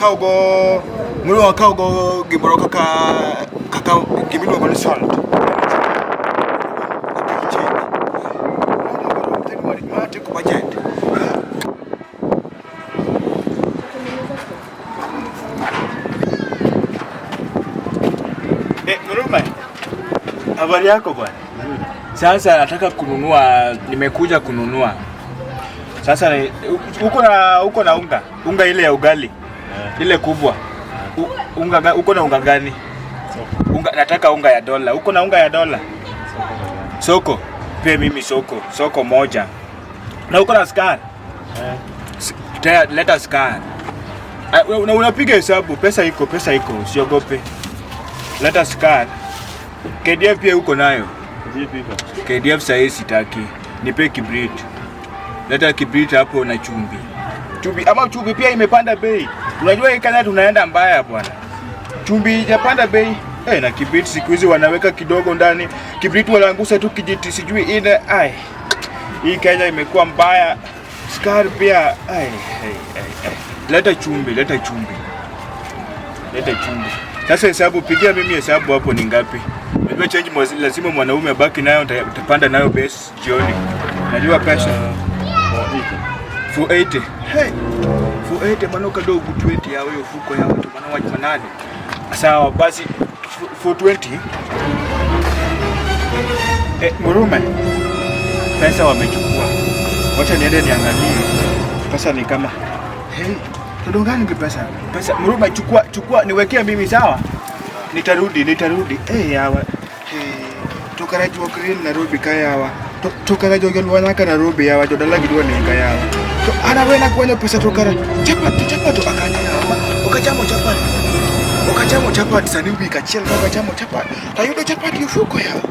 Akaw go Murume akaw go gimoro kaka kaka gimiluongo ni salt. Ma teko budget. Eh, Murume. Habari yako bwana? Sasa nataka kununua, nimekuja kununua. Sasa uko na unga, unga ile ya ugali. Ile kubwa. Unga, uko na unga gani? Unga, nataka unga ya dola. Uko na unga ya dola? Soko. Pia mimi soko, soko moja. Na uko na sukari? Leta sukari. Ah, unapiga hesabu, pesa iko, usiogope. Leta sukari. KDF pia uko nayo? KDF sahii sitaki. Nipe kibrit. Leta kibrit hapo na chumvi. Chumvi ama chumvi pia imepanda bei. Unajua hii Kenya tunaenda mbaya bwana. Chumvi ijapanda bei. Eh, na kibrit siku hizi wanaweka kidogo ndani. Kibrit wanaangusha tu kijiti sijui ine. Ai. Hii Kenya imekuwa mbaya. Sukari pia. Ai, ai, ai, ai. Leta chumvi, leta chumvi. Leta chumvi. Sasa hesabu, pigia mimi hesabu hapo ni ngapi? Unajua change lazima mwanaume abaki nayo, utapanda nayo base jioni. Najua pesa. 480. Hey. 480 mano kadogo 20 yawe ufuko yawe to mano wach manade. Sawa basi 420. Eh, Murume. Pesa wamechukua. Wacha niende niangalie. Pesa ni kama hey, tudungani ki pesa. Pesa Murume, chukua chukua niwekee mimi sawa? Nitarudi, nitarudi. Eh, yawa. Hey, to kara juok riel Nairobi ka yawa. To kara jogi luwa nyaka Nairobi yawa, jodala gidwa nega yawa. To an awena kwanyo pesa to kara chapat chapat akanya yawa. Ok achamo chapat. Ok achamo chapat sani wik achiel ok achamo chapat. Tayudo chapat e ofuko yawa.